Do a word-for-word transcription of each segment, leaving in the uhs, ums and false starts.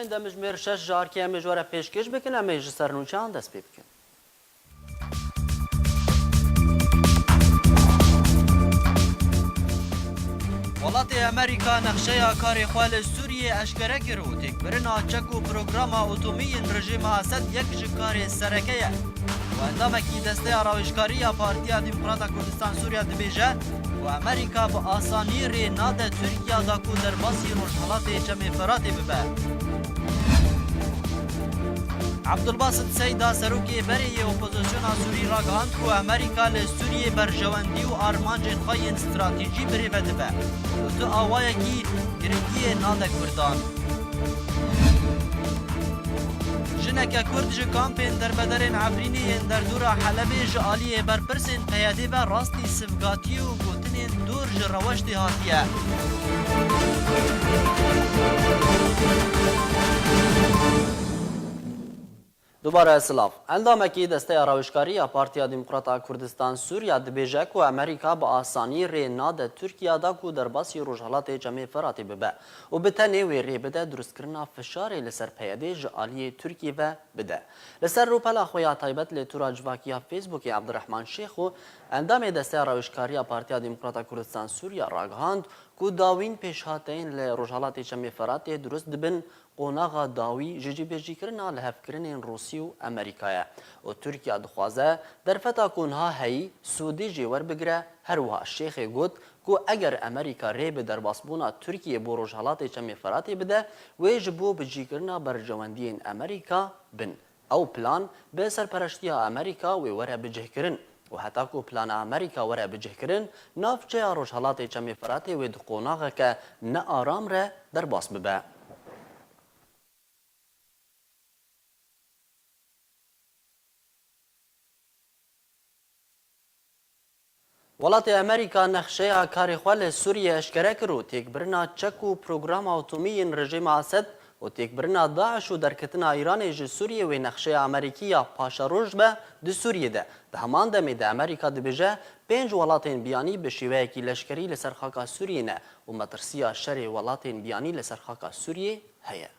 Demjimêr şeş ji arkê em ê ji we re pêşkêş bikin, em ê ji ser nûçeyan dest pê bikin. Welatê Amerîka nexşeya karê xwe li Sûriyê eşkere kir û têkbirina çek û programa otomî yên rejîma Esed yek ji karê sereke ye. Û endamekî Desteya Rawêjkarî ya Partiya Demokrata Kurdistan Sûriya dibêje ku Amerîka bi asanî rê nade Tirkiya da ku derbasî Rojhelatê Çemê Feratê bibe. Abdulbasit Seyda, serokê berê yê opozisyona Sûrî, ragihand ku Amerîka li Sûriyê berjewendî û armancên xwe yên stratejî bi rê ve dibe û tu awayekî giringiyê nade Kurdan. Jineke Kurd ji kampên derbederên Efrînê yên derdora Helebê ji aliyê berpirsên P Y D'ê ve rastî sivgatî û gotinên dûr ji reweştê hatiye. Dubare silav. Endamekî Desteya Rawêjkarî ya Partiya Demokrata Kurdistan Sûriya dibêje ku Amerîka bi asanî rê nade Tirkiya da ku derbasî Rojhelatê Çemê Feratê bibe û bi tenê wê rê bide durustkirina fişarê li ser P Y D ji aliyê Tirkiyê ve bide. Li ser rûpela xwe ya taybet lê tûra civakî ya Facebookê Abdurrahman Şêxo, endamê Desteya Rawêjkarî ya Partiya Demokrata Kurdistan Sûriya ragihand ku dawîn pêşhateyên li Rojhelatê Çemê Feratê durust dibin, qonaxa dawî ji cîbêjîkirina lihevkirinên Rûsî û Amerîka ye û Tirkiya dixwaze derfeta ku niha heyî sûdê jê werbigire. Her wiha Şêxê got ku eger Amerîka rê bi derbasbûna Tirkiyê bo Rojhelatê Çemê Feratê bide, wê ji bo bicîkirina berjewendiyên Amerîka bin. Ew plan bi serpereştiya Amerîka wê were bicihkirin û heta ku plana Amerîka were bicihkirin, navçeya Rojhelatê Çemê Feratê wê di qonaxeke nearam re derbas bibe. Welatê Amerîka nexşeya karê xwe li Sûriyê eşkere kir û têkbirina çek û programa atomî yên rejîma Esed û têkbirina DAIŞ û derketina Îranê ji Sûriyê wê nexşeya Amerîkî ya paşeroj be di Sûriyê de. Di heman demê de Amerîka dibêje, pênc welatên biyanî bi şêweyekî leşkerî li ser xaka Sûriyê ne û metirsiya şerê welatên biyanî li ser xaka Sûriyê heye.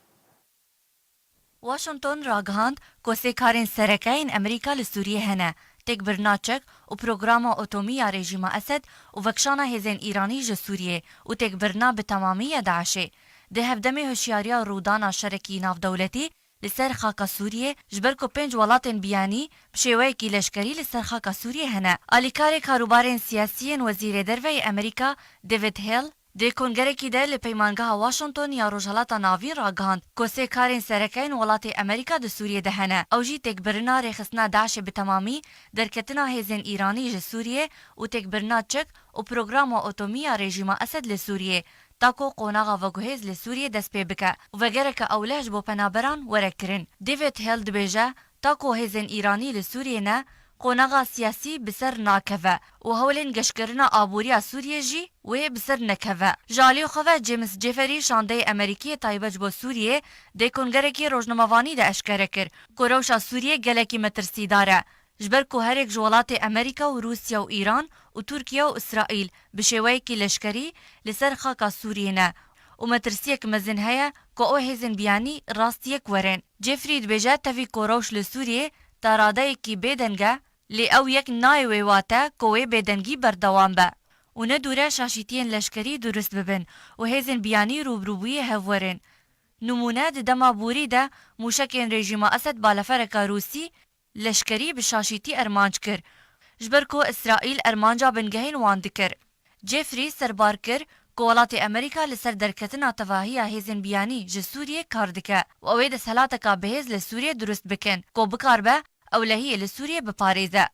Washington ragihand ku sê karên sereke yên Amerîka li Sûriyê hene, têkbirina çek û programa otomî ya rejîma Esed û vekişana hêzên Îranî ji Sûriyê û têkbirina bi temamî ya DAIŞê. Di hevdemê hişyariya rûdana şerekî navdewletî li ser xaka Sûriyê, ji ber ku pênc welatên biyanî bi şêweyekî leşkerî li ser xaka Sûriyê hene. Alîkarê karûbarên siyasî yên Wezîrê Derve yê Amerîka David Hale, di kongerekî de li Peymangeha Washington ya Rojhelata Navîn ragihand ku sê karên sereke yên welatê Amerîka di Sûriyê de hene. Ew jî têkbirina rêxistina DAIŞê bi temamî, derketina hêzên Îranî ji Sûriyê û têkbirina çek û programa otomî ya rejîma Esed li Sûriyê, ta ku qonaxa veguhêz li Sûriyê dest pê bike û vegereke ewleh ji bo penaberan were kirin. David Hale dibêje, ta ku hêzên Îranî li Sûriyê ne, qonaxa siyasî bi ser nakeve û hewlên geşkirina aboriya Sûriyê jî wê bi ser nekeve. Ji aliyê xwe ve James Jeffrey, şandeyê Amerîkî yê taybet ji bo Sûriyê, di kongerekî rojnamevanî de eşkere kir ku rewşa Sûriyê gelekî metirsîdar e, ji ber ku herêk ji welatê Amerîka û Rûsya û Îran û Tirkiye û Îsraîl bi şêweyekî leşkerî li ser xaka Sûriyê ne û metirsiyek mezin heye ku ew hêzên biyanî rastiyek werin. Jeffrey dibêje, tevî ku rewş li Sûriyê ta radeyekî bêdeng e, lê ew yek nayê wê wate ku wê bêdengî berdewam be û ne dûr e şaşîtiyên leşkerî durust bibin û hêzên biyanî rûbirûbûyî hev werin. Nimûne, di dema borî de mûşekên rejîma Esed balefereka Rûsî leşkerî bi şaşîtî ermanc kir, ji ber ku Îsraîl ermanca bingehên wan dikir. Jeffrey serbar kir ku welatê Amerîka li ser derketina tevahiya hêzên biyanî ji Sûriyê kar dike û ew ê desthilateka bihêz li Sûriyê durust bikin ku bikaribe ewlehiyê li Sûriyê biparêze.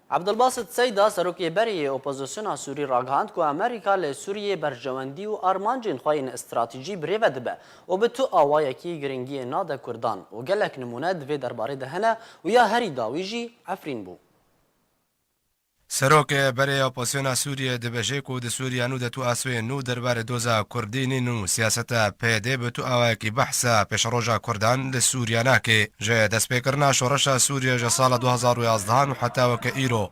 Abdulbasit Seyda, serokê berê yê opozisyona Sûrî, ragihand ku Amerîka li Sûriyê berjewendî û armancên xwe yên stratejî bi rê ve dibe û bi tu awayekî giringiyê nade Kurdan û gelek nimûne di vê derbarê de hene û ya herî dawî jî Efrîn bû. Serokê berê ya Opozîsyona Sûriyê dibêje ku di Sûriya nû de tu asûyên nû derbarê doza Kurdî nîn û siyaseta P Y D bi tu awayekî behsa pêşeroja Kurdan li Sûriya nake. Ji destpêkirina şoreşa Sûriyê ji sala du hezar û yazdehan û heta weke îro,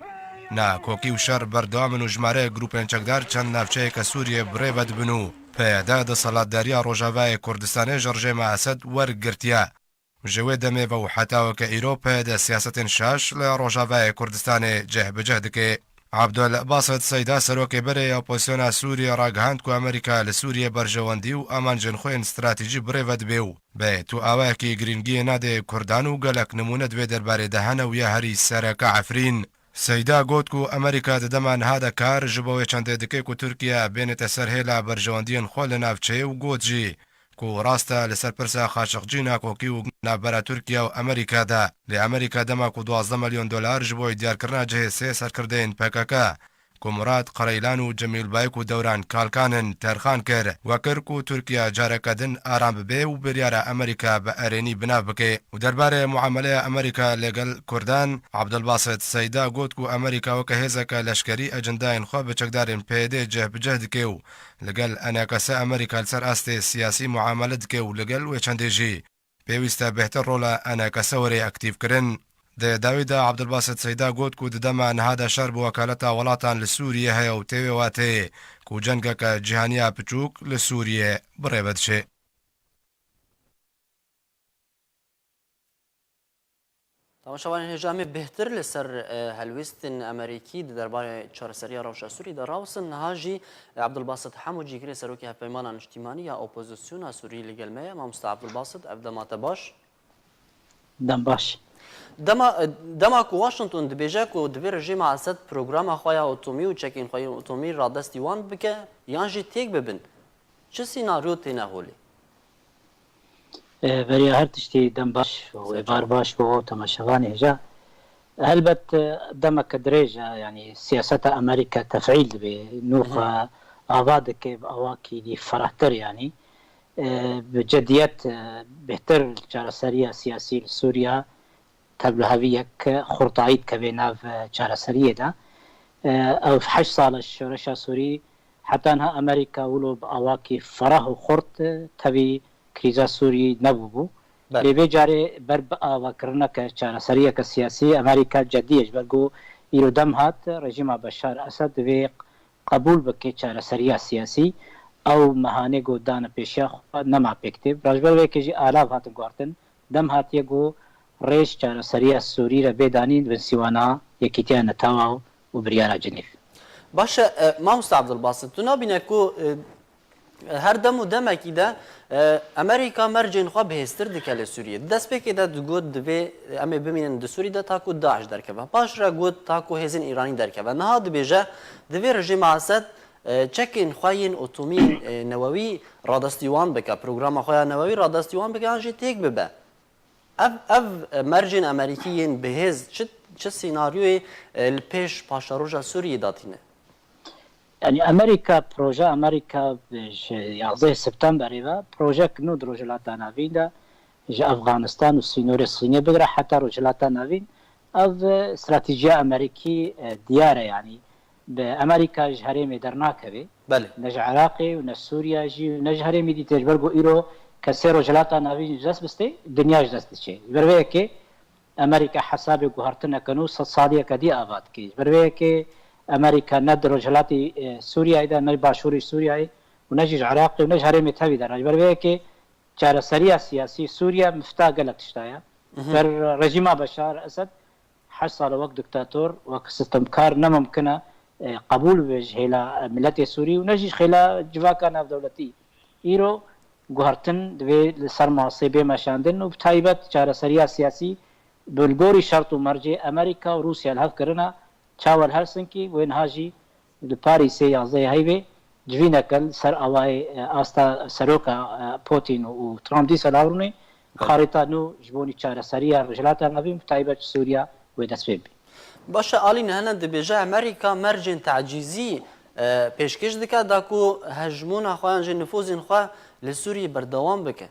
nakokî û şer berdewam in û jimareyek grûpên çekdar çend navçeyeke Sûriyê bi rê ve dibin û P P Y D desthilatdariya Rojavayê Kurdistanê ji rejîma Esed wergirtiye. Ji wê demê ve û heta weke îro P Y D siyasetên şaş li Rojavayê Kurdistanê cih bi cih dike. Abdul Basit Seyda, serokê berê ya opozisyona Sûriyê, ragihand ku Amerîka li Sûriyê berjewendî û amancên xwe yên stratejî bi rê ve dibe û bi tu awayekî girîngiyê nade Kurdan û gelek nimûne di vê derbarê de hene û ya herî sereke Efrîn. Seyda got ku Amerîka di dema niha de kar ji bo wê çendê dike ku Tirkiye bênete ser hêla berjewendiyên xwe li navçeyê û got jî ku rast e li ser pirsa Xaşiqcî nakokî û navbera Tirkiye û Amerîka de. Lê Amerîka dema ku duwazdeh milyon dolar ji bo diyarkirina cihê sê serkirdeyên P K K, ku Murat Qereylan û Cemîl Bayik û Dewran Kalkan in, terxan kir, we kir ku Tirkiye careke din aram bibe û biryara Amerîka bi erênî bi nav bike. Û derbarê muameleya Amerîka li gel Kurdan, Abdulbasit Seyda got ku Amerîka weke hêzeke leşkerî ecendayên xwe bi çekdarên P Y D cih bi cih dike û li gel E N K S Amerîka li ser astê siyasî muamele dike û li gel wê çendê jî pêwîst e bêhtir rola E N K S were aktîfkirin. Di dawî de Abdulbasit Seyda got ku di dema niha de şer bi wekaleta welatan li Sûriyê heye û tê wê wateyê ku cengeke cîhaniya piçûk li Sûriyê bi rê ve diçe. Temaşevanên hêja, em ê bêhtir li ser, e, helwêstên Amerîkî di derbarê çareseriya rewşa Sûrî de rawsin. Niha jî, e, Abdulbasit Hemo, cîgirê serokê Hevpeymana Niştîmanî ya Opozisyona Sûrî li gel me ye. Mamoste Abdulbasit, ev dema te baş. Dem baş. Dema, e, dema ku Washington dibêje ku divê rejîma Esed programa xwe ya atomî û çekên xwe yên atomî radestî wan bike yan jî têk bibin, çi sînaryo têne holê? E, beriya her tiştî dem baş û êvar baş bo temaşevanê hêja. Helbet, e, demeke dirêj e, yanî siyaseta Amerîka tefîl dibe, nû xwe ava dike bi awakî dî ferahtir, yanî, e, bi cidiyet, e, bêhtir çareseriya siyasî li Sûriya tev li hevî yek xurtayî dikeve nav, e, çareseriyê de. E, ew heşt sal e şoreşa Sûrî, heta niha Amerîka wilo bi awakî ferah û xurt, e, tevî krîza Sûrî nebûbû. Belê. Lê vê carê ber bi avakirineke çareseriyeke siyasî Amerîka cedî ye, ji ber ku îro dem hat rejîma Beşar Esed divê qebûl bike çareseriya siyasî, ew mehanê ku dane pêşiya xwe nema pêk tê. Ji ber vê yekê jî alav hatin guhertin, dem hatiye ku rêj çareseriya Sûrî re bê danîn di bin sîwana Yekîtiya Netawa û biryara Cinîv. Baş e, e, Mamoste Abdulbasit, tu nabîne ku, e, her dem û demekî de, e, Amerîka mercên xwe bihêztir dike li Sûriyê. Di destpêkê de digot divê em ê bimînin di Sûrî de ta ku DAIŞ derkeve. Paş re got ta ku hêzên Îranî derkeve. Niha dibêje divê rejîma Esed, e, çekên xwe yên atomî, e, newewî radestî wan bike, programa xwe ya newewî radestî wan bike yan jî têk bibe. Ev, ev mercên Amerîkî yên bihêz çi, çi sînaryoyê, e, li pêş paşeroja Sûriyê datîne? Yanî Amerîka, proje Amerîka, e, ji yazdeh Septemberê ve projek nû di Rojhilata Navîn de ji Afganistan û sînorê Sînê bigire heta Rojhilata Navîn, ev, e, stratejiya Amerîkî, e, diyar e, yanî bi Amerîka ji herêmê dernakeve. Belê. Ne ji Iraqê û ne Sûriya jî û ne ji herêmî dî tê, ji ber ku îro kesê Rojhilata Navîn ji dest bistê, dinya ji dest diçe. Ji ber vê yekê Amerîka hesabê guhertineke nû sed saliyeke dî ava dike. Ji ber vê yekê Amerîka ne di rojhilatî, e, Sûriyayê de, ne başûrî Sûriyayê û ne jî ji Iraqê û ne ji herêmê tevî de re. Ji ber vê yekê çareseriya siyasî Sûriye mifta gelek tişta ye. Mhm. Ber rejîma Beşar Esed heşt sal e wek diktator, wek sistemkar ne mimkin e, e, qebûl bibe ji hêla, e, miletê Sûrî û ne jî ji hêla civaka navdewletî. Îro guhertin divê li ser masê bê meşandin û bi taybet çareseriya siyasî bi li gorî şert û mercê Amerîka û Rûsya li hev kirine, çawa li Helsinkî wê niha jî li Parîsê yazdehê Heyvê civîneke li ser awayê, e, asta seroka, e, Putin û Trump dîsa li hev rûnê, xarîta nû ji bo nî çareseriya Rojhilata Navîn bi taybet ji Sûriya wê dest pê bî. Baş e, alî nihene dibêje Amerîka mercên tacîzî, e, pêşkêş dike da ku hejmûna xwe yan jî nifûzên xwe li Sûriyê berdewam bike.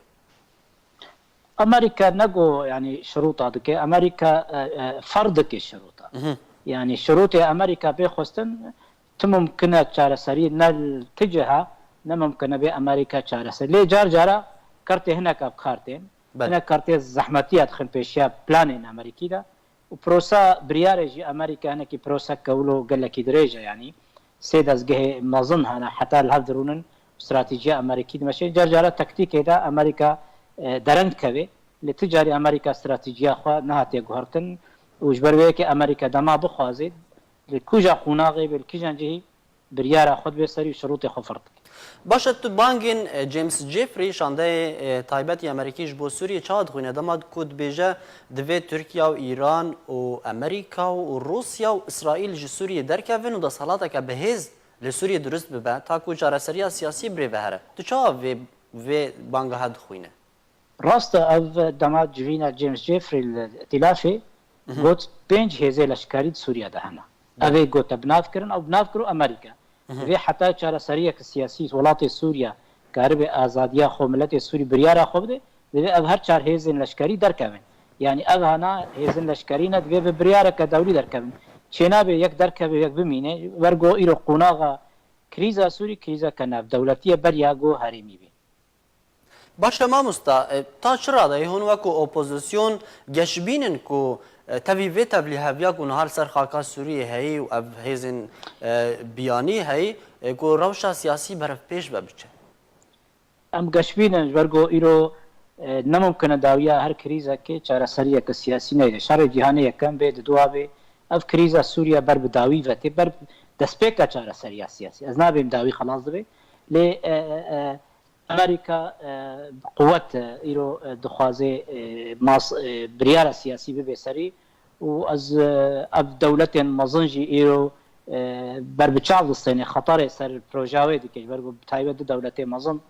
Amerîka ne ku, yanî, şirûta dike, Amerîka, e, e, ferz dike şirûta. Mhm. Yanî şirûtê Amerîka bê xwestin, ti mimkin e çareserî ne li ti ciha, ne mimkin e bê Amerîka çareser. Lê car cara kartê hineka bi kar tên. Belê. Hinek kartê zehmetî ya dixin pêşiya planên Amerîkî de. Û prosa biryarê jî Amerîka hinekî proseke wilo gelekî dirêj e, yanî sê dezgehê mezin hene heta li hev dirûnin stratejiya Amerîkî dimeşe. Car cara taktîkê de Amerîka e, dereng dikeve. Lê ti carî Amerîka stratejiya xwe nehatiye guhertin û ji ber wê yekê Amerîka dema bixwaze li kuja qonaxê be, li kijan cihî biryara xwe dibe serî û şirûtê xwe fird dike. Baş e, tu bangên, e, James Jeffrey, şandeyê, e, taybetî Amerîkî ji bo Sûriyê çawa dixwîne? Dema ku dibêje, divê Tirkiye û Îran û Amerîka û Rûsya û Îsraîl ji Sûriyê derkevin û desthilateke bi hêz li Sûriyê dirust bibe, ta ku çareseriya siyasî bi rê ve here. Tu çawa vê, vê bangeha dixwîne? Rast e, ev dema civîna James Jeffrey li îtîlafê got pênc hêzê leşkerî di Sûriye de hene. Ev ê gote bi nav kirin, ew bi nav kir û Amerîka. Divê heta çareseriyeke siyasî welatê Sûriye karibe azadiya xwe, miletê Sûrî biryara xwe bide, divê ev her çar hêzên leşkerî derkevin. Yanî ev hana hêzên leşkerî ne, divê bi biryareke dewlî derkevin. Çênabe yek derkeve, yek bimîne. Wer ku îro qonaxa krîza Sûrî, krîzeke navdewletî ye, beriya ku herêmî bî. Baş e mamosta, e, ta çi radeyê hûn wekû opozîsyon geşbîn in ku, e, tevî vê tevlîheviya ku niha li ser xaka Sûriyê heyî û ev hêzên, e, biyanî heyî, e, ku rewşa siyasî berevpêş ve biçe? Em geşbîn in, ji ber ku îro, e, ne mumkin e dawiya her krîzekê çareseriyeke siyasî neyê. Şerê cîhanê yekem bê, diduwa bê, ev krîza Sûriye ber bi dawî ve tê, ber destpêka çareseriya siyasî. Ez nabêm dawî xelas dibe. Lê, e, e, e, Amerîka, e, bi quwet, e, îro, e, dixwaze, e, mas-, e, biryara siyasî bibe serî û ez, e, ev dewletên mezin jî îro, e, ber bi çav distêne, xeterê ser projeya wê dike, ji ber ku bi taybet du dewletê mezin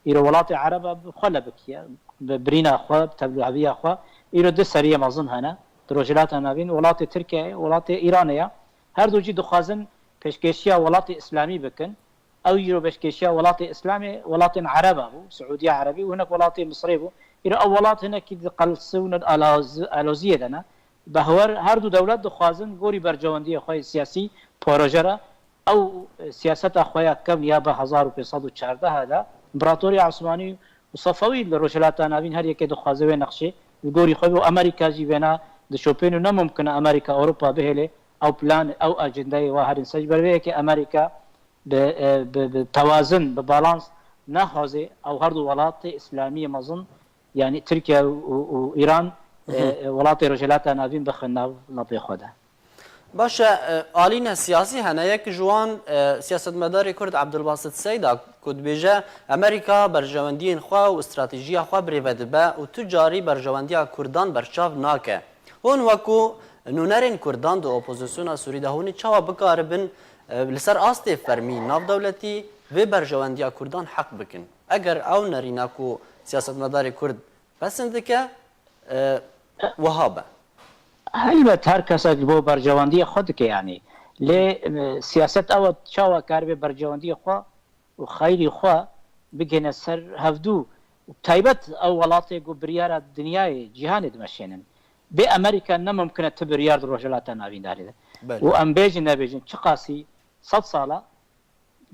îro welatê Ereba bi xwe lebikiye, bi birîna xwe, bi tevlûheviya xwe, îro du seriyê mezin hene di Rojhilata Navîn, welatê Tirkiyeyê, welatê Îranê ye. Her du jî dixwazin pêşkêşiya welatê Îslamî bikin. Ew îro pêşkêşiya welatê Îslamê, welatên Ereba bû, Siûdiya Erebî û hinek welatê Misrê bû. Îro ew welat hinekî di qelsûn û aloz-, aloziyê de ne. Behwer her du dewlet dixwazin gorî berjewendiyê xwe yê siyasî, proje re, ew siyaseta xwe ya kevn ya bi hezar û pênc sed û çardeh de, împeratoriya Osmanî û Sefewî li Rojhilata Navîn her yekê dixwaze wê nexşê li gorî xwe bê û Amerîka jî vêna dişopên û ne mumkin e Amerîka Ewropa bihêle ew plan, ew ajendayê wa herin ser. Ji ber vê yekê Amerîka bi, e, bi, bi tewazin, bi balans naxwaze ew her du welatê Îslamiyê mezin, yanî Tirkiye û, û, û Îran, e, e, welatê Rojhilata Navîn bixin nav lapê xwe de. Baş e, e, alîne siyasî hene. Yek ji wan, e, siyasetmedarê Kurd Ebdulbasit Seyda ku dibêje, Amerîka berjewendiyên xwe û stratejiya xwe birêve dibe û tu carî berjewendiya Kurdan berçav nake. Hûn wekû nûnerên Kurdan di opozisyona Sûrî de hûn ê çawa bikaribin, e, li ser astê fermî navdewletî vê berjewendiya Kurdan heq bikin? Eger ew nerîna ku siyasetmedarê Kurd pesind dike, e, wiha be. Helbet her kesek ji bo berjewendiyê xwe dike yanî. Lê, e, siyaset ew e çawa karibe berjewendiyê xwe û xeyrî xwe bigihîne ser hevdû. Taybet ew welatê ku biryara dinyayê, cîhanê dimeşênin. Bê Amerîka ne mumkin e tu biryar di Rojhilata Navîn de hêle. Belê. Û em bêjin nebêjin, çiqasî sed sala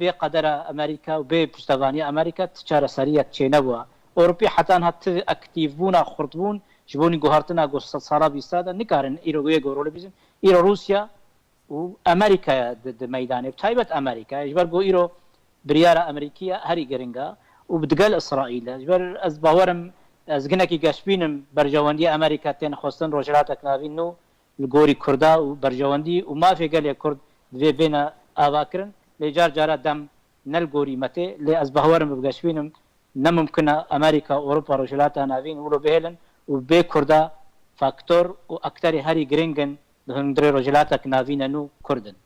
bê qedera Amerîka û bê piştevaniya Amerîka ti çareseriyek çênebûya. Ewropî heta niha ti aktîvbûna, xurtbûn ji bo guhertina ku sed sala bîsta de nikarin îro wê gorolê bîzin. Îro Rûsya û Amerîkaya di, di meydanê, bi taybet Amerîkaya, ji ber ku îro biryara Amerîkî ya herî giring e û bi digel Îsraîl e. Ji ber ez bawerim, ez ginekî geşbînim berjewendiya Amerîka tên xwestin Rojhilatek Navîn nû li gorî Kurda û berjewendî û mafê gelê Kurd divê bêne avakirin. Lê car cara dem ne li gorî me tê. Lê ez bawerim bi geşbînim ne mumkin e Amerîka, Ewropa, Rojhilata Navîn wilo bihêlin û bê Kurda faktor û akterê herî giring in di hundirê Rojhilatek Navîn e nû Kurd in.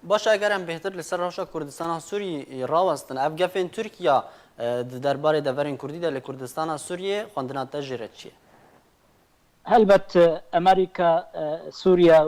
Baş e, eger em bêhtir li ser rewşa Kurdistana Sûriyê rawestin, ev gefên Tirkiya, e, di derbarê deverên Kurdî de li Kurdistana Sûriyê xwendina te jê re çi ye? Helbet, e, Amerîka, e, Sûriye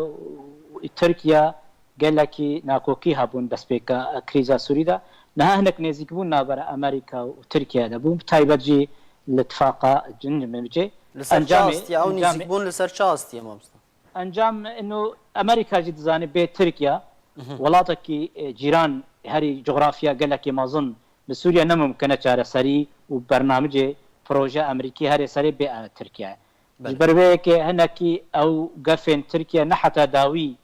û Tirkiye gelekî nakokî hebûn destpêka, e, krîza Sûrî de. Niha hinek nêzîkbûn navbera Amerîka û Tirkiye de bûn, bi taybet jî li tifaqa Cin-, Cin-, Cin-, Li ser çi astî ye? Ew nêzîkbûn li ser çi astî ye, mamosta? Encam ino Amerîka jî dizane bê Tirkiye, welatekî, e, cîran herî cografya gelekî mezin bi Sûriye ne mumkin e çareserî û bernamicê proje Amerîkî herê serê bê, e, Tirkiye. Belê. Ji ber vê yekê hinekî ew gefên Tirkiye ne heta dawî,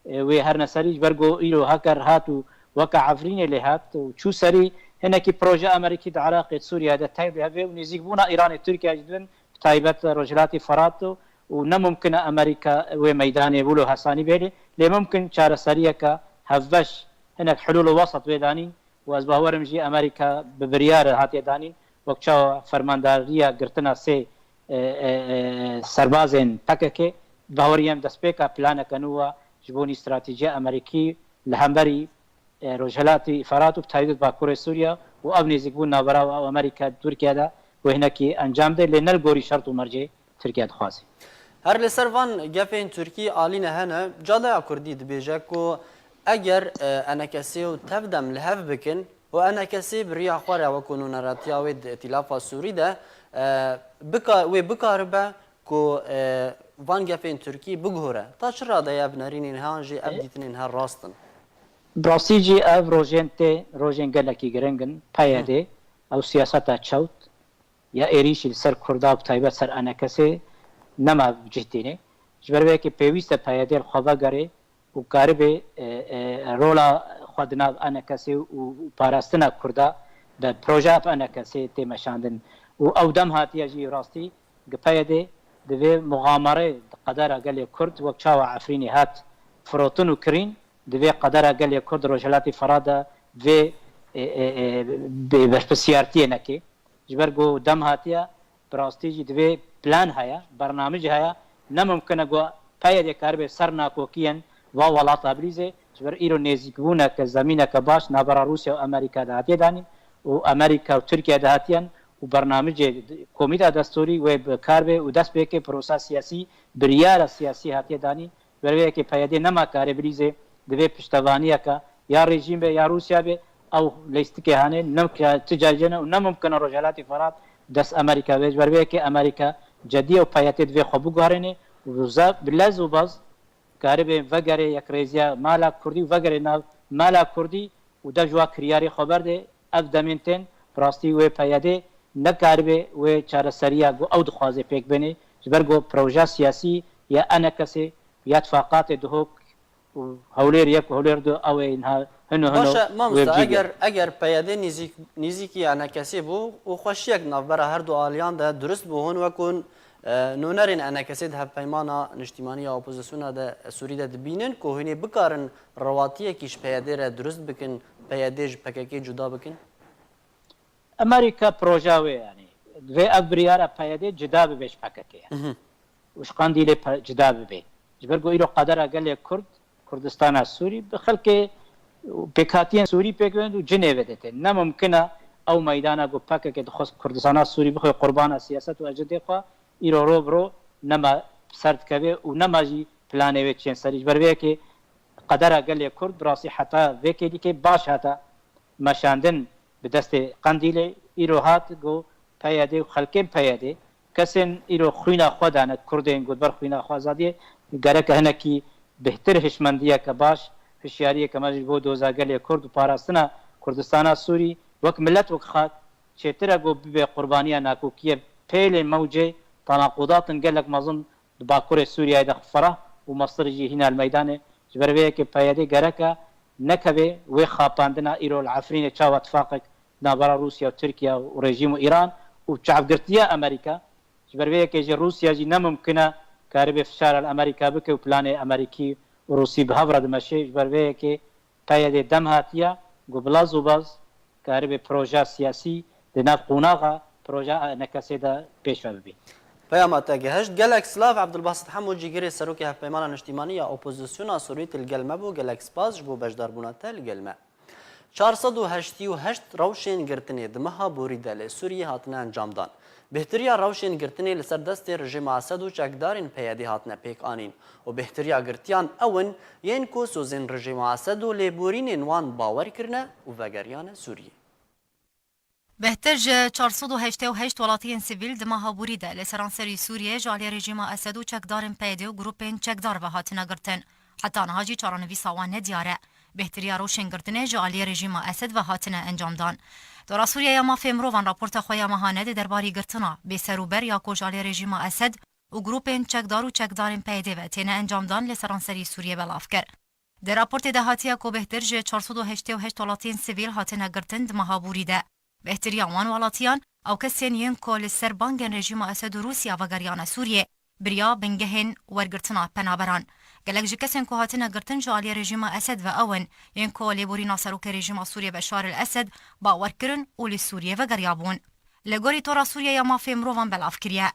e, wê herne serî, ji ber ku îro heker hat û weke Efrînê lê hat û çû serî, Hinekî proje Amerîkî di Iraqê, Sûriyeyê de tevlî hebe û nêzîkbûna Îranê, Tirkiye jî dibin, bi taybet li Rojhilatê Firat û, û ne mumkin e Amerîka wê meydanê wilo hesanî bêlê. Lê mumkin çareseriyeke hevbeş, hinek hulûl û wesat wê danîn û ez bawerim jî Amerîka bi biryar hatiye danîn, wek çawa fermandariya girtina sê, e, e, e, serbazên P K K, bawerî em destpêka planeke nû wa ji bo nî stratejiya Amerîkî li hemberî, e, Rojhilatî Firat û bi taybet Bakurê Sûriye û ev nêzîkbûn navbera û ew Amerîka Tirkiye de wê hinekî encam de, lê ne li gorî şert û mercê Tirkiye dixwaze. Her li ser van gefên Tirkî alîne hene, Caleya Kurdî dibêje ku eger, e, E N K S û TEV-DEM li hev bikin û E N K S bi riya xwe re wekû nûneratiya wê di Îtîlafa Sûrî de, e, bika-, wê bikaribe ku, e, van gefên Tirkî biguhere. Ta çi radeye ev nerînên he an jî ev dîtinên he rast in? Bi rastî jî ev rojên tê, rojên gelekî giring in. P Y D, ew siyaseta çewt ya êrîşî li ser Kurda, bi taybet ser E N K S'ê, nema bi cih tînê. Ji ber vê yekê pêwîst e P Y D li xwe vegerê û karibê, e, e, rola xwe di nav E N K S'ê û, û parastina Kurda bi projeya E N K S'ê tê meşandin. Û ew dem hatiye jî rastî gi P Y D divê muxamere di qedera gelê Kurd, wek çawa Efrînê hat firotin û kirîn, divê qedera gelê Kurd Rojhilatê Firat de vê, e, e, e, bê berpirsiyartiyê neke. Ji ber ku dem hatiye, bi rastî jî divê plan heye, bernamij heye. Ne mumkin e ku P Y D karibe ser nakokiyên va welata bilîze. Ji ber îro nêzîkbûneke, zemîneke baş navbera Rûsya û Amerîka de hatiye danîn û Amerîka û Tirkiye de hatiyen û bernamijê komîta destûrî wê bi kar bê û dest pê ke prosa siyasî, biryara siyasî hatiye danîn. Ber vê yekê P Y D nema kare bilîzê, divê piştevaniyeke ya rejîm be ya Rûsya be, ew lîstikê hane, ne ka-, ti carî ne û ne mumkin e Rojhilatê Firat dest Amerîka be. Ji ber vê yekê Amerîka cedî ye û P Y D divê xwe biguherêne û za-, bi lez û baz karibê vegerê yekrêziya mala Kurdî û vegerê nav mala Kurdî û dev ji wa kiryarê xwe berde. Ev demên tên, bi rastî wê P Y D nekaribe wê çareseriya ku ew dixwaze pêk bêne, ji ber ku proja siyasî ya E N K S'ê, ya tifaqatê Duhok û Hewlêr yek û Hewlêr du, ew ê niha hino hino Baş e, wê mamosta, bi cî eger, gere. Eger P Y D nîzîk-, nîzîkî E N K S'ê bû û xweşiyek navbera her du aliyan de durist bû, hûn wek hûn, e, nûnerên E N K S'ê di hevpeymana niştîmanî ya opozisyona de, Sûrî de dibînin ku hûn ê bikarin rewatiyekî ji P Y D re durist bikin, P Y D ji P K K cuda bikin? Amerîka proja wê, yanî, divê ev biryara P Y D cida bibe ji P K K. Mhm. Û ji Qandîlê pe-, cida bibe. Ji ber ku îro qedera gelê Kurd, Kurdistana Sûrî, bi xelkê û pêkhatiyên Sûrî pêk bên û cinê vedê tê. Ne mumkin e ew meydana ku P K K dixwest Kurdistana Sûrî bixwe qurbana siyaset û ecendê xwe, îro ro bi ro nema ser dikeve û nema jî planê wê çên serî. Ji ber vê yekê qedera gelê Kurd bi rastî heta vê kêlîkê baş hata meşandin bi destê Qendîlê. Îro hat ku P Y D û xelkên P Y D, kesên îro xwîna xwe dane, Kurdên ku di ber xwîna xwe azadiyê, gereke hinekî bêhtir hişmendiyeke baş, hişyariyeke me ji bo doza gelê Kurd û parastina Kurdistana Sûrî wek milet, wek xak çêtir e ku bibe qurbaniya nakokiyê. Pêlên mewcê tenaqudatin gelek mezin di Bakurê Sûriyeyê de ferah û mestir jî hîna li meydanê. Ji ber vê yekê P Y D gereke nekeve wê xapandina îro li Efrînê çawa tifaqek navbera Rûsya û Tirkiye û rejîm û Îran û çavgirtiya Amerîka. Ji ber vê yekê jî Rûsya jî ne mumkin e karibe fişara li Amerîka bike û planê Amerîkî û Rûsî bi hev re dimeşe. Ji ber vê yekê P Y D dem hatiye ku bi laz û baz karibe proja siyasî di nav qonaxa proja E N K S'ê de pêş ve bibî. Peyama te gehişt. Gelek silav, Ebdulbasit Hemo, cîgirê serokê Hevpeymana Niştîmanî ya Opozisyona Sûrî, tu li gel me bû. Gelek spas ji bo beşdarbûna te li gel me. Çar sed û heştê û heşt rewşên girtinê di meha borî de li Sûriyê hatine encamdan. Bêhtiriya rewşên girtinê li ser destê rejîma Esed û çekdarên P Y D hatine pêk anîn û bêhtiriya girtiyan ew in yên ku sozên rejîma Esed û lêborînên wan bawer kirine û vegeriyane Sûriyê. Bêhtir ji çar sed û heştê û heşt welatiyên sivîl di meha borî de li seranserî Sûriyê ji alî rejîma Esed û çekdarên P Y D û grûpên çekdar ve hatine girtin. Heta niha jî çarenivîsa wan nediyar e. Bêhtiriya rewşên girtinê ji aliyê rejîma Esed ve hatine encamdan. Dora Sûriye ya Mafê Mirovan raporta xwe ya mehane di derbarî girtina bêserûber ya ku ji aliyê rejîma Esed û grûpên çekdar û çekdarên P Y D ve têne encamdan li seranserî Sûriyê belav kir. Di raportê de hatiye ku bêhtir ji çar sed û heştê û heşt welatiyên sivîl hatine girtin di meha borî de. Bêhtiriya wan welatiyan, ew kesên yên ku li ser bangên rejîma Esed û Rûsya vegeriyane Sûriyê, bi riya bingehên wergirtina penaberan. Gelek ji kesên ku hatine girtin ji aliyê rejîma Esed ve ew in, yên ku lêborîna serokê rejîma Sûriyê Beşar el Esed bawer kirin û li Sûriyê vegeriyabûn. Li gorî Tora Sûriyê ya Mafê Mirovan belav kiriye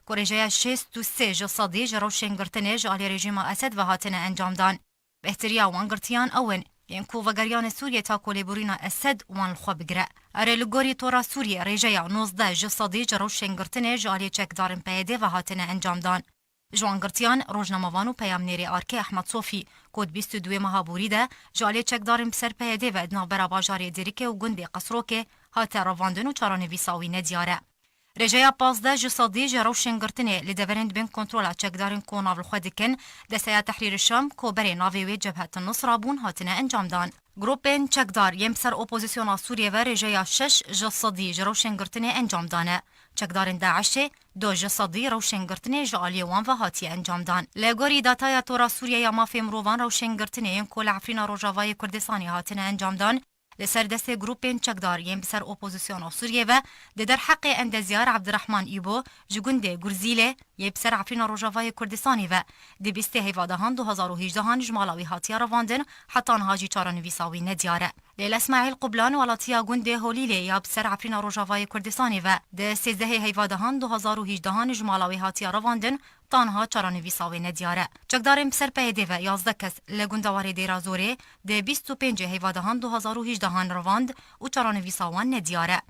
ku rêjeya şêst û sê ji sedî ji rewşên girtinê ji aliyê rejîma Esed ve hatine encamdan. Bêhtiriya wan girtiyan ew in, yên ku vegeriyanê Sûriyê ta ku lêborîna Esed wan li xwe bigire. Erê, li gorî Tora Sûriyê, rêjeya nozdeh ji sedî ji rewşên girtinê ji aliyê çekdarên P Y D ve hatine encamdan. Ji wan girtiyan, rojnamevan û peyamnêrê ARKê Ehmed Sofî, ku di bîst û duwê meha borî de ji aliyê çekdarên bi ser P Y D ve di navbera bajarê Dêrikê û gundê Qesrokê hate revandin û çarenivîsa wî nediyar e. Rêjeya pazdeh ji sedî ji rewşên girtinê li deverên dibên kontrola çekdarên ku nav li xwe dikin, Desteya Tehrîr Şam, ku berê navê wê Cebhet Nusra bûn, hatine encamdan. Grûpên çekdar yên bi ser opozisyona Sûriyê ve rêjeya şeş ji sedî ji rewşên girtinê encam dane. Çekdarên DAIŞê du ji sedî rewşên girtinê ji aliyê wan ve hatiye encamdan. Li gorî dataya Tora Sûriyê ya Mafê Mirovan, rewşên girtinê yên ku li Efrîna Rojavayê Kurdistanê hatine encamdan, li ser destê grûpên çekdar yên bi ser opozisyona Sûriyê ve, di derheqê endeziyar Ebdirehman Îbo ji gundê Gurzîlê yê bi ser Efrîna Rojavayê Kurdistanê ve, di bîstê heyvadehan du hezar û hejdehan ji mala wî hatiye revandin, heta niha jî çarenivîsa wî nediyar e. Leyla Îsmaîl Qublan, welatiya gundê Holîlê ya bi ser Efrîna Rojavayê Kurdistanê ve, di sêzdehê heyvadehan du hezar û hejdehan ji mala wî hatiye revandin, ta niha çarenivîsa wê nediyar e. Çekdarên bi ser P Y D ve yazdeh kes li gundewarê Dêra Zorê di bîst û pêncê heyvadehan du hezar û hejdehan revand û çarenivîsa wan nediyar e.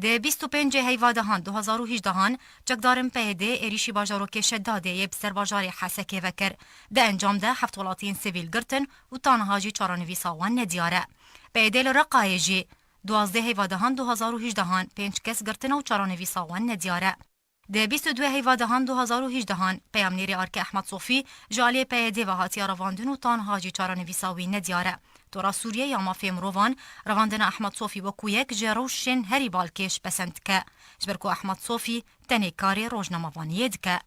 Di bîst û pêncê heyvadehan du hezar û hejdehan çekdarên P Y D êrîşî bajarokê Şedadê yê bi ser bajarê Hesekê vekir. Di encam de heft welatiyên sivîl girtin û ta niha jî çarenivîsa wan nediyar e. P Y D li Reqayê jî duwazdeh heyvadehan du hezar û hejdehan pênc kes girtine û çarenivîsa wan nediyar e. Di bîst û duwê heyvadehan du hezar û hejdehan peyamnêrê ARKê Ehmed Sofî ji aliyê P Y D ve hatiye revandin û ta niha jî çarenivîsa wî nediyar e. Tora Sûriyê ya Mafê Mirovan revandina Ehmed Sofî wekû yek ji rewşên herî balkêş pesend dike, ji ber ku Ehmed Sofî tenê karê rojnamevaniyê dike.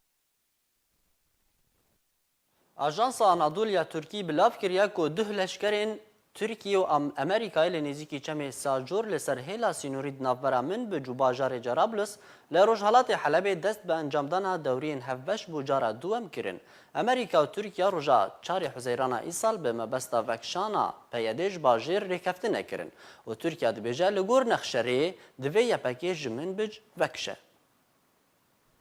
Ajansa Anadolu ya Tirkî belav kiriye ku duh leşkerên Tirkiyê û Am-, Amerîkayê li nêzîkî çemê Sacûr li ser hêla sînorî di navbera Minbic û bajarê Cerablus li rojhelatê Helebê dest bi encamdana dewriyên hevbeş bo cara duwem kirin. Amerîka û Tirkiye roja çarê Huzeyrana îsal bi mebesta vekişana P Y D ji bajêr rêkeftin nekirin û Tirkiye dibêje li gor nexşerê divê Y P G ji Minbic vekişe.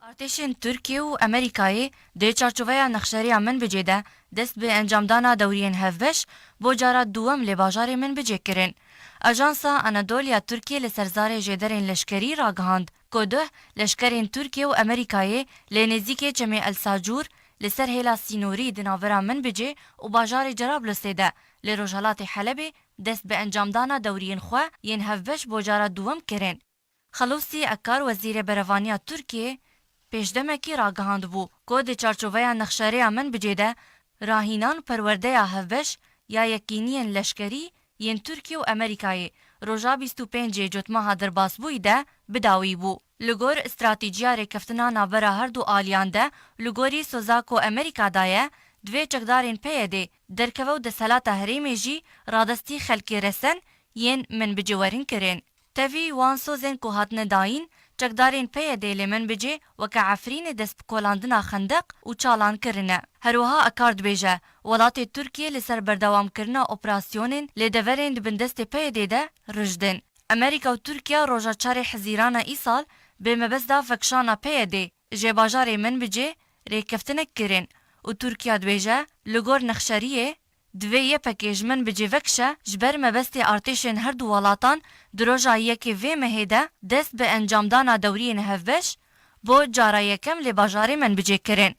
Artêşên Tirkiye û Amerîkayê di çarçoveya nexşeriya Minbicê de dest bi encamdana dewriyên hevbeş bo cara duwem li bajarê Minbicê kirin. Ajansa Anadolu ya Tirkiye li ser zarê jêderên leşkerî ragihand ku duh leşkerên Tirkiye û Amerîkayê li nêzîkê çemê El Sacûr li ser hêla sînorî di navbera Minbicê û bajarê Cerablusê de li rojhelatê Helebê dest bi encamdana dewriyên xwe yên hevbeş bo cara duwem kirin. Xelûsî Ekar, wezîrê berevaniya Tirkiyê, pêşdemekî ragihandibû ku di çarçoveya nexşerêya Minbicê de rahînan perwerdeya hevbeş ya yekîniyên leşkerî yên Tirkiye û Amerîkayê roja bîst û pêncê Cotmeha derbasbûyî de bi dawî bû. Li gor stratejîya rêkeftina navbera her du aliyan de, li gorî soza ku Amerîka daye, divê çekdarên P Y D derkeve û desthilata herêmê jî radestî xelkê resen yên Minbicê werin kirin. Tevî wan sozên ku hatine dayîn, çekdarên P Y D li Minbicê weke Efrînê dest bi kolandina xendeq û çalan kirine. Her wiha Ekar dibêje, welatê Tirkiyê li ser berdewamkirina operasyonên li deverên di bin destê P Y D de rijd in. Amerîka û Tirkiye roja çarê Hezîrana îsal bi mebesta vekişana P Y D ji bajarê Minbicê rêkeftinek kirin û Tirkiye dibêje, li gor nexşeriyê, divê Y P G ji Minbicê vekişe, ji ber mebestê artêşên her du welatan di roja yekê vê mehê de dest bi encamdana dewriyên hevbeş bo cara yekem li bajarê Minbicê kirin.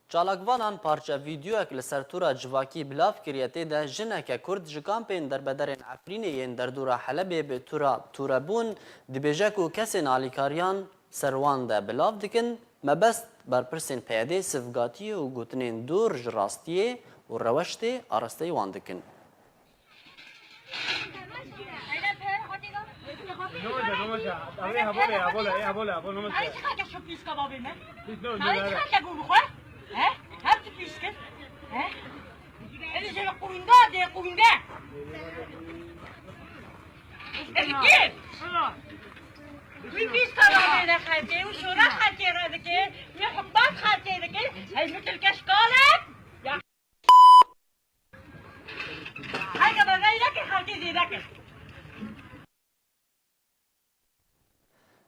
Çalakvanan parçe vîdeoyek li ser tûra civakî bilav kiriye. Tê de jineke Kurd ji kampên derbederên Efrînê yên derdora Helebê bi tûra tûrebûn dibêje ku kesên alîkariyan ser wan de bilav dikin, mebest berpirsên P Y D sivgatiyê û gotinên dûr ji rastiyê û rewştê arasteyî wan dikin. Namaşa, namaşa. Abi, habole, habole, e, habole, habole, namaşa. Ay, çiqas ke şu pîska babê me. Pîs ne, ay, çiqas ke bû bixwe. He? Her tu pîs kir. He? Êdî jê ve qûnde, dê qûnde. Êdî kim? Wî pîska babê ne xelkê, û şora xelkê re dike, wî hikmat xelkê dike. Hey, şu tilke şkale. Ya. Heyke be, vey neke, xelkê zêde kir.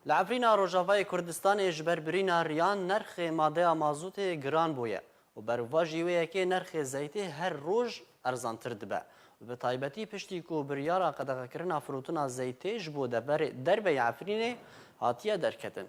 Li Efrîna Rojavayê Kurdistanê ji ber birîna riyan nerxê madeya mazûtê giran bûye û berovajî wê yekê nerxê zeytê her roj erzantir dibe. Bi taybetî piştî ku biryara qedexekirina firotina zeytê ji bo deverê-, derbeyê Efrînê hatiye derketin.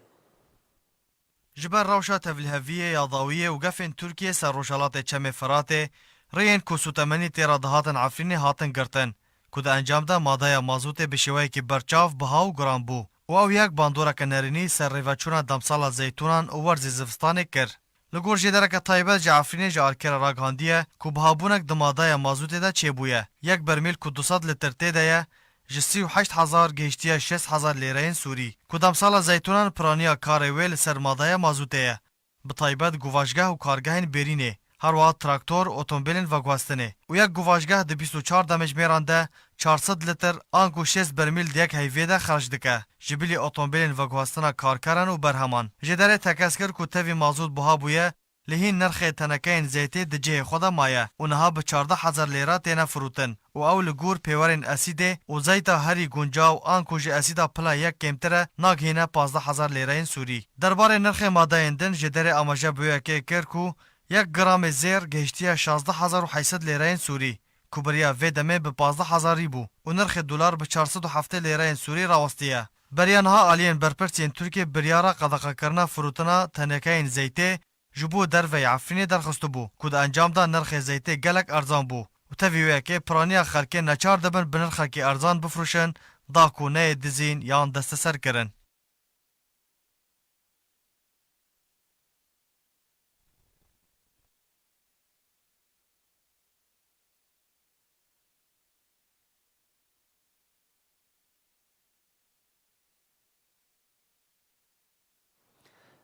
Ji ber rewşa tevliheviyê ya dawiyê û gefên Tirkiyê ser rojhelatê Çemê Firatê, rêyên ku sûtemenî tê re dihatin Efrînê hatin girtin, ku di encam de madeya mazûtê bi şêweyekî berçav biha û giran bû û ew yek bandoreke nerînî ser rêveçûna demsala zeytûnan û werzê zivistanê kir. Li gor jêdereke taybet ji Efrînê ji Alkê re ragihandiye ku bihabûnek di madeya mazûtê de çêbûye. Yek bermîl ku du sed lîtir tê de ye, ji sî û heşt hezar gihiştiye şêst hezar lêreyên Sûrî, ku demsala zeytûnan piraniya karê wê li ser madeya mazûtê ye. Bi taybet guvaşgeh û kargehên bêrînê, her wiha traktor, otomobîlên veguhestinê û yek guvaşgeh di bîst û çar demjimêran de çar sed lîtir anku şêst bermîl di yek heyvê de xerc dike. Ji bilî otomobîlên veguhestina karkeran û berheman, jêderê tekez kir ku tevî mazût buha bûye, lê hîn nirxê tenekeyên zeytê di cihê xwe de maye û niha bi çardeh hezar lêre têne firotin û ew li gor pêwerên esîdê û zeyta herî guncaw anku ji esîda pila yek kêmtir e nagihîne pazdeh hezar lêreyên Sûrî. Derbarê nirxê madeyên din jêderê amaje bi wê yekê kir ku yek gramê zêr gihiştiye şazdeh hezar û heyt sed lêreyên Sûrî, ku beriya vê demê bi pazdeh hezarî bû û nirxê dolar bi çar sed û heftê lêreyên Sûrî rawestiye. Beriya niha aliyên berpirs yên Tirkiyê biryara qedexekirina firotina tenekeyên zeytê ji bo derveyê Efrînê derxistibû, ku di encam de nirxê zeytê gelek erzan bû û tevî wê yekê piraniya xelkê neçar dibin bi nirxekî erzan bifroşin, da ku neyê dizîn yan desteserkirin.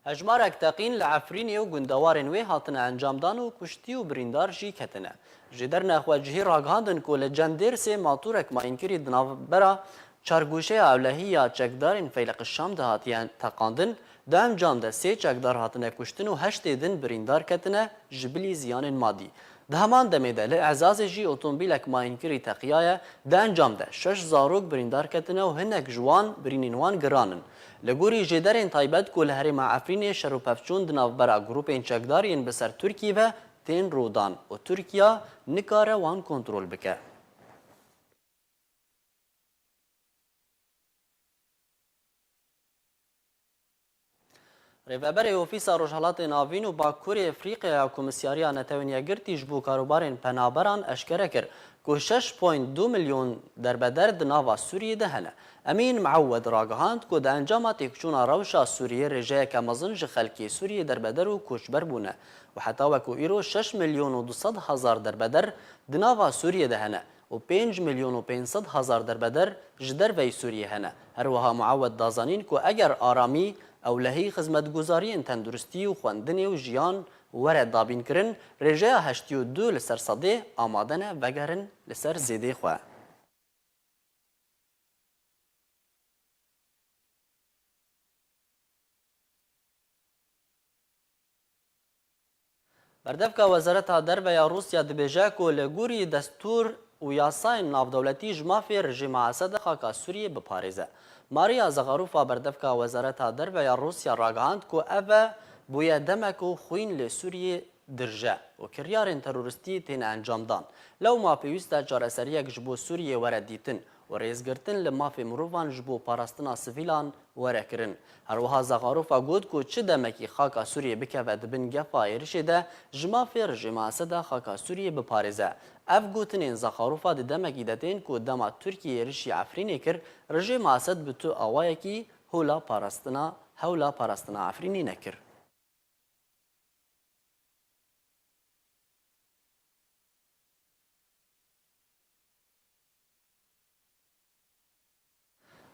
Hejmarek teqîn li Efrînê û gundewarên wê hatine encamdan û kuştî û birîndar jî ketine. Ji dernexwe cihî ragihandin ku li Cendêrsê matûrek mayînkirî di navbera çargûşeya ewlehî ya çekdarên Feyleq Şam de hatiye teqandin, di encam de sê çekdar hatine kuştin û heştê din birîndar ketine, ji bilî ziyanên madî. Di heman demê de li Ezazê jî otomobîlek mayînkirî teqiyaye, di encam de şeş zarok birîndar ketine û hinek ji wan birînên wan giran in. Li gorî jêderên taybet ku li herêma Efrînê şer û pevçûn di navbera grûpên çekdar yên bi ser Tirkiyê ve tên rûdan û Tirkiye nikare wan kontrol bike. Rêveberê Ofîsa Rojhelatê Navîn û Bakurê Efrîqya ya Komîsyariya Netewên Yekgirtî ji bo Karûbarên Penaberan eşkere kir ku şeş point du milyon derbeder di nava Sûriyê de hene. Emîn Miewed ragihand ku di encama têkçûna rewşa Sûriyê rêjeyeke mezin ji xelkê Sûriyê derbeder û koçber bûne û heta wekû îro şeş milyon û du sed hezar derbeder di nava Sûriyê de hene û pênc milyon û pênc sed hezar derbeder ji derveyî Sûriyê hene. Her wiha Muawed da zanîn ku eger aramî, ewlehî, xizmetguzariyên tenduristî û xwendinê û jiyan were dabînkirin, rêjeya heştî û du li ser sedê amade ne vegerin li ser zêdê xwe. Berdevka Wezareta Derve ya Rûsya dibêje ku li gorî destûr û yasayên navdewletî ji mafê rejîma Esed e xaka Sûriyê biparêze. Maria Zaxarofa, berdevka Wezareta Derve ya Rûsya, ragihand ku ev e bûye demek û xwîn li Sûriyê dirije û kiryarên teroristî têne encamdan. Lewma pêwîst e çareseriyek ji bo Sûriyê were dîtin û rêzgirtin li mafê mirovan ji bo parastina sivîlan were kirin. Her wiha Zaxarofa got ku çi demekî xaka Sûriyê bikeve di bin gefa êrişê de, ji mafê rejîma Esed e xaka Sûriyê biparêze. Ev gotinên Zaxarofa di demekî de tên ku dema Tirkiyê êrişî Efrînê kir, rejîma Esed bi tu awayekî hola parastina, hewla parastina Efrînê nekir.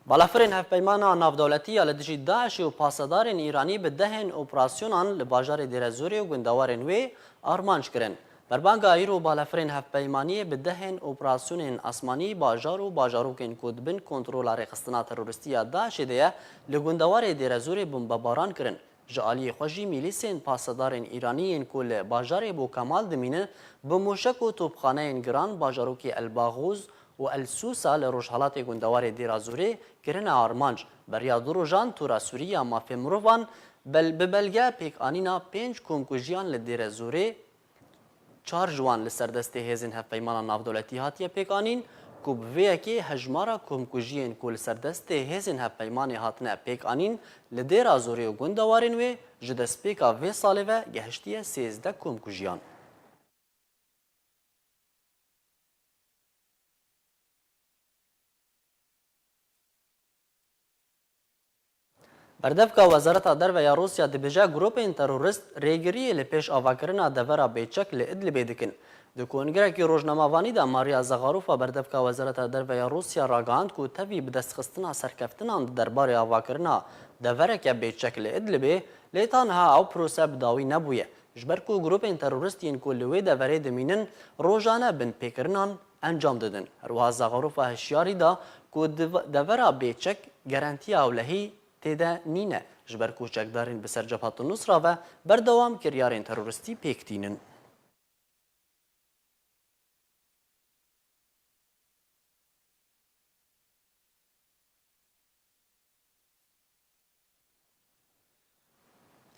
Balafirên hevpeymana navdewletî ya li dijî DAIŞê û pasedarên Îranî bi dehên operasyonan li bajarê Dêrezorê û gundewarên wê armanc kirin. Berbanga îro balafirên hevpeymaniyê bi dehên operasyonên asmanî bajar û bajarokên ku di bin kontrola rêxistina teroristî ya DAIŞê de ye, li gundewarê Dêrezorê bombebaran kirin. Ji aliyê xwe jî mîlîsên pasedarên Îranî yên ku li bajarê Bo Kemal dimînin, bi mûşek û topxaneyên giran bajarokê El Baxûz û El Sûsa li rojhelatê gundewarê Dêra Zorê kirine armanc. Beriya du rojan Tora Sûrî ya Mafê Mirovan bel-, bi belge pêkanîna pênc komkujiyan li Dêre Zorê, çar ji wan li ser destê hêzên hevpeymana navdewletî hatiye pêkanîn, ku bi vê yekê hejmara komkujiyên ku li ser destê hêzên hevpeymanê hatine pêkanîn li Dêra Zorê û gundewarên wê ji destpêka vê salê ve gehiştiye sêzdeh komkujiyan. Berdevka Wezareta Derve ya Rûsya dibêje, grûpên terorist rêgiriyê li pêş avakirina devera bêçek li Idlibê dikin. Di kongirekî rojnamevanî de Maria Zagarofa, berdevka Wezareta Derve ya Rûsya, ragihand ku tevî bi destxistina serkeftinan di derbarê avakirina devereke bêçek li Idlibê, lê tanha ew prose bi dawî nebûye. Ji ber ku grûpên terorist yên ku li wê deverê dimînin rojane binpêkirinan encam didin. Her wiha Zagarofa hişyarî da ku div-, devera bêçek garantiya ewlehî tê de nîne, ji ber ku çekdarên bi ser Cebhat Nusra ve berdewam kiryarên teroristî pêk tînin.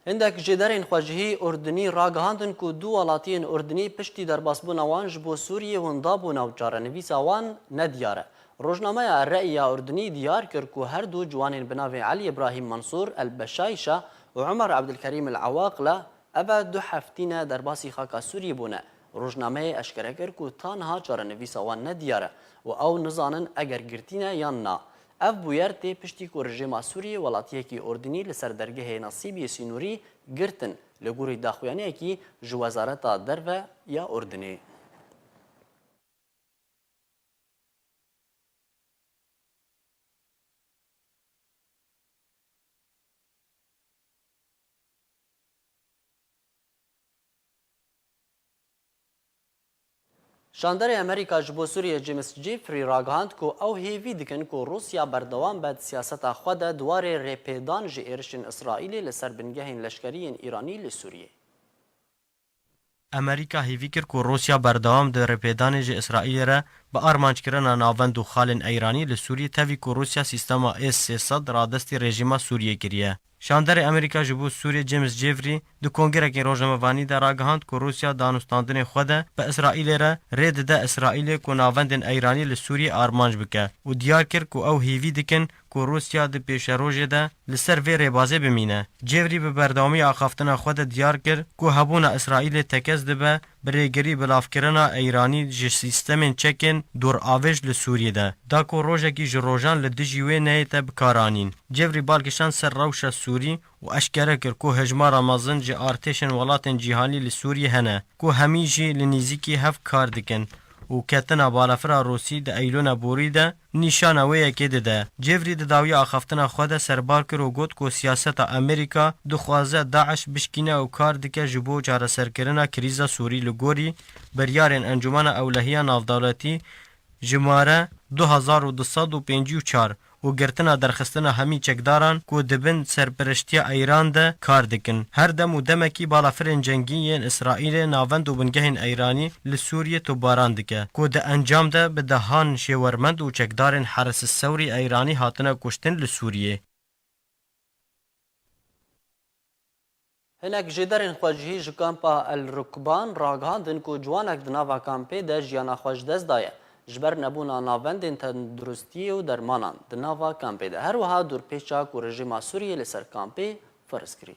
Hindek jêderên xwecihî Urdinî ragihandin ku du welatiyên Urdinî piştî derbasbûna wan ji bo Sûriyê winda bûne û çarenivîsa wan nediyar e. Rojnameya El Re'î ya Urdinî diyar kir ku her du ciwanên bi navê Elî Îbrahîm Mensûr El Beşayşa û Omer Ebdilkerîm El Ewaqla, eve du heftî ne derbasî xaka Sûriyê bûne. Rojnameyê eşkere kir ku ta niha çarenivîsa wan nediyar e û ew nizanin eger girtî ne yan na. Ev bûyer tê piştî ku rejîma Sûriyê welatiyekî Urdinî li ser dergehê Nasîbiyê Sînorî girtin, li gorî daxuyaniyekî ji Wezareta Derve ya Urdinê. Şanderê Amerîka ji bo Sûriyê James Jeffrey ragihand ku ew hêvî dikin ku Rûsya berdewam be di siyaseta xwe de di warê rêpêdan ji êrişên Îsraîlê li ser bingehên leşkerî yên Îranî li Sûriyê. Amerîka hêvî kir ku Rûsya berdewam di rêpêdanê ji Îsraîlê re bi armanckirina navend û xalên Eyranî li Sûriyê tevî ku Rûsya sîstema S sê sed radestî rejîma Sûriyê kiriye. Şanderê Amerîka ji bo Sûriyê James Jeffrey di kongirekî rojnamevanî de ragihand ku Rûsya danûstandinê xwe de bi Îsraîlê re rê dide Îsraîlê ku navendên Eyranî li Sûriyê armanc bike û diyar kir ku ew hêvî dikin ku Rûsya di pêşerojê de li ser vê rêbazê bimîne. Cêvrî bi berdewamî axaftina xwe de diyar kir ku hebûna Îsraîlê tekez dibe bi rêgirî bilavkirina Eyranî ji sîstemên çekên doravêj li Sûriyê de, da ku rojekî ji rojan li dijî wê neyête bikaranîn. Cêvrî bal kişand ser rewşa Sûrî û eşkere kir ku hejmara mezin ji artêşên welatên cîhanî li Sûriyê hene, ku hemî jî li nîzîkî hev kar dikin û ketina balafira Rûsî di Eylûna borî de nîşana wê yekê dide. Cêvrî di dawiya axaftina xwe de serbar kir û got ku siyaseta Amerîka dixwaze DAIŞ bişkîne û kar dike ji bo çareserkirina krîza Sûrî li gorî biryarên Encûmena Ewlehiya Navdewletî jimare du hezar û du sed û pêncî û çar û girtina derxistina hemî çekdaran ku di bin serperiştiya Eyran de kar dikin. Her dem û demekî balafirên cengî yên Îsraîlê navend û bingehên Eyranî li Sûriyê topbaran dike, ku di encam de bi dehan şêwermend û çekdarên Heres Sewrî Eyranî hatine kuştin li Sûriyê. Hinek jêderên xwecihî ji kampa El Rukban ragihandin ku ciwanek di nava kampê de jiyana xwe ji dest daye, ji ber nebûna navendên tenduristiyê û dermanan di nava kampê de. Her wiha dorpêça ku rejîma Sûriyê li ser kampê ferz kirî.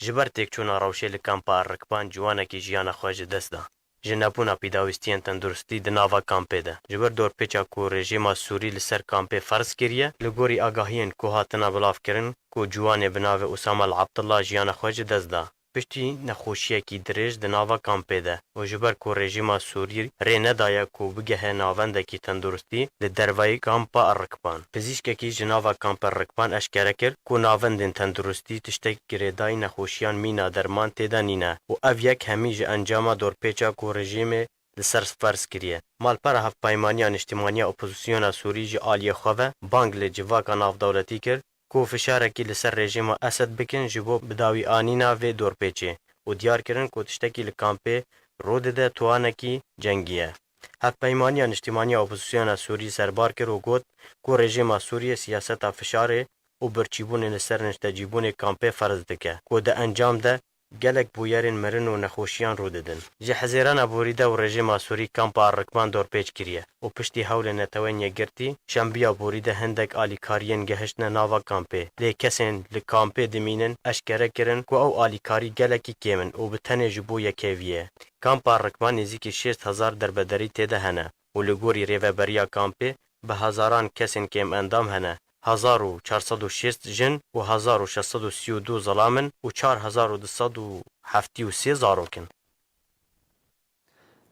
Ji ber têkçûna rewşê li kampa El Rikban ciwanekî jiyana xwe ji dest da. Ji nebûna pîdawîstiyên tenduristî di nava kampê de. Ji ber dorpêça ku rejîma Sûrî li ser kampê ferz kiriye, li gorî agahiyên ku hatine bilavkirin ku ciwanê bi navê Usama El Abdullah jiyana xwe ji dest da. piştî nexweşiyekî dirêj di nava kampê de û ji ber ku rejîma Sûrî rê nedaye ku bigehe navendekî tenduristî li dervayî kampa Errikban. Pizîşkekî ji nava kampa Errikban eşkere kir ku navendên tenduristî tiştek girêdayî nexweşiyan mîna derman tê de nîne û ev yek hemî ji encama dorpêça ku rejîmê li ser ferz kiriye. Malpera Hevpeymaniya Niştimaniya Opozisyona Sûrî ji aliyê xwe ve bang li civaka navdewletî kir ku fişarekî li ser rejîma Esed bikin ji bo bidawîanîna vê dorpêçê û diyar kirin ku tiştekî li kampê rû dide tuwanekî cengî ye. Hevpeymaniya Niştimaniya Opozisyona Sûrî serbar kir û got ku rejîma Sûriyê siyaseta fişarê û birçîbûnê li ser niştecîbûnê kampê ferz dike ku di encam de gelek bûyerên mirin û nexweşiyan rû didin. Ji Hezêrana borî de û rejîma Sûrî kampa Errikban dorpêç kiriye û piştî hewlên Netewên Yekgirtî, şembiya borî de hindek alîkariyên gehiştine nava kampê. Lê kesên li kampê dimînin eşkere kirin ku ew alîkarî gelekî kêm in û bi tenê ji bo yekeviyê. Kampa Errikban nêzîkî şêst hezar derbederî tê de hene û li gorî rêveberiya kampê bi hezaran kesên kêmendam hene. Hezar û çar sed û şêst jin û hezar û şeş sed û sî û du zilam in û çar hezar û du sed û heftê û sê zarok in.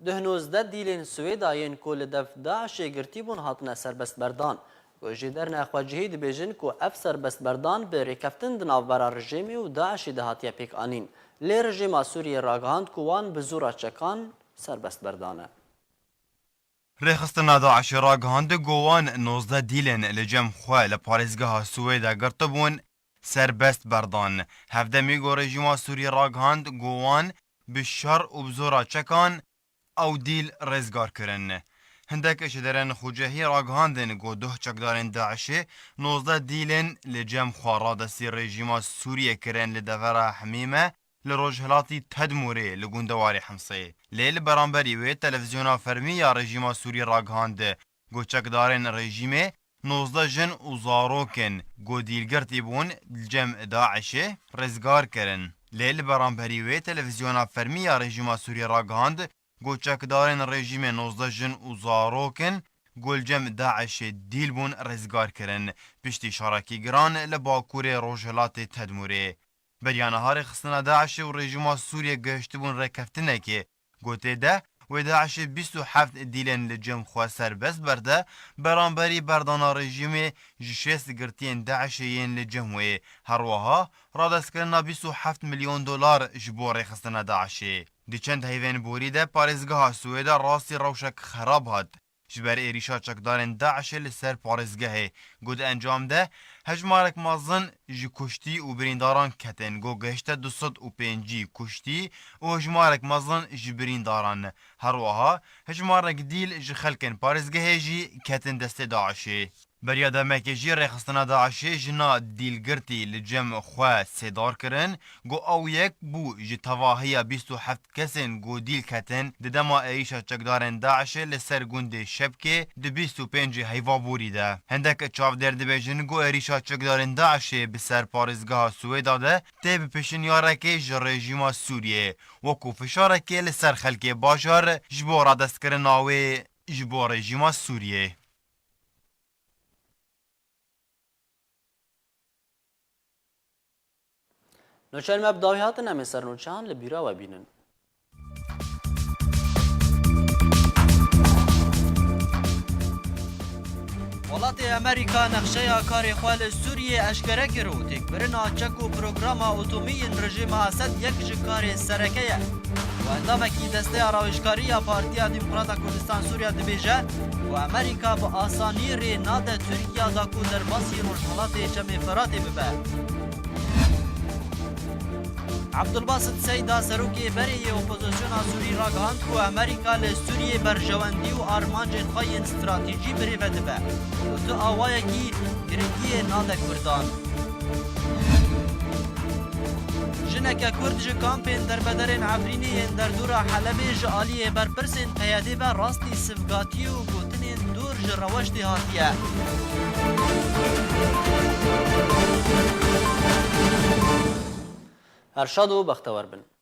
Duh nozdeh dîlên Swêda yên ku li dev DAIŞê girtî bûn hatine serbestberdan. Ku ji derne xwecihî dibêjin ku ev serbestberdan bi rêkeftin di navbera rejîmê û DAIŞê de hatiye pêkanîn. Lê rejîma Sûriyê ragihand ku wan bi zora çekan serbest berdane. Rêxistina DAIŞê ragihand ku wan nozdeh dîlên li cem xwe li parêzgeha Swêde girtibûn, serbest berdan. Hevdemî ku rejîma Sûrî ragihand ku wan bi şer û bi zora çekan ew dîl rêzgar kirin. Hindek ji derên xucehî ragihandin ku duh çekdarên DAIŞê nozdeh dîlên li cem xwe radestî rejîma Sûriyê kirin li devera Hemîme li rojhilatî Tedmûrê li gundewarê Himsê. Lê li beramberî wê televîzyona fermî ya rejîma Sûrî ragihand ku çekdarên rejîmê nozdeh jin û zarok in ku dîlgirtî bûn li cem DAIŞê rêzgar kirin. Lê li beramberî wê televîzyona fermî ya rejîma Sûrî ragihand ku çekdarên rejîmê nozdeh jin û zarok in ku li cem DAIŞê dîl bûn rêzgar kirin piştî şerekî giran li bakurê rojhilatê Tedmûrê. Beriya niha rêxistina DAIŞê û rejîma Sûriyê gihiştibûn rêkeftinekê ku tê de wê DAIŞê bîst û heft dîlên li cem xwe serbest berde, beramberî berdana rejîmê ji şêst girtiyên DAIŞê yên li cem wê. Her wiha radestkirina bîst û heft milyon dolar ji bo rêxistina DAIŞê. Di çend heyvên borî de parêzgeha Swêde rastî rewşek xerab hat. Ji ber êrîşa çekdarên DAIŞê li ser parêzgehê, ku di encam de hejmarek mezin ji kuştî û birîndaran ketin, ku gihişte du sed û pêncî kuştî û hejmarek mezin ji birîndaran. Her wiha hejmarek dîl ji xelkên parêzgehê jî ketin destê DAIŞê. Beriya demekê jî rêxistina DAIŞê jina dîlgirtî li cem xwe sêdar kirin, ku ew yek bû ji tevahiya bîst û heft kesên ku dîl ketin di dema êrîşa çekdarên DAIŞê li ser gundê Şebkê di bîst û pêncê heyva borî de. Hindek çavdêr dibêjin ku êrîşa çekdarên DAIŞê bi ser parêzgeha Swêda de tê bi pêşinyarekê ji rejîma Sûriyê wekû fişarekê li ser xelkê bajar ji bo radestkirina wê ji bo rejîma Sûriyê. Nûçeyên me bi dawî hatin, em ê ser nûçeyan li bîra we bînin. Welatê Amerîka nexşeya karê xwe li Sûriyê eşkere kir û têkbirina çek û programa otomî yên rejîma Esed yek ji karên sereke ye. Û endamekî Desteya Rawêjkarî ya Partiya Demokrata Kurdistan Sûriya dibêje ku Amerîka bi asanî rê nade Tirkiya da ku derbasî Rojhelatê Çemê Firatê bibe. Abdulbasit Seyda, serokê berê yê opozisyona Sûrî, ragihand ku Amerîka li Sûriyê berjewendî û armancên xwe yên stratejî birêve dibe û tu awayekî giringiyê nade Kurdan. Jineke Kurd ji kampên derbederên Efrînê yên derdora Helebê ji aliyê berpirsên P Y D'ê ve rastî sivgatî û gotinên dûr ji reweştê hatiye. Her şad û bextewer bin.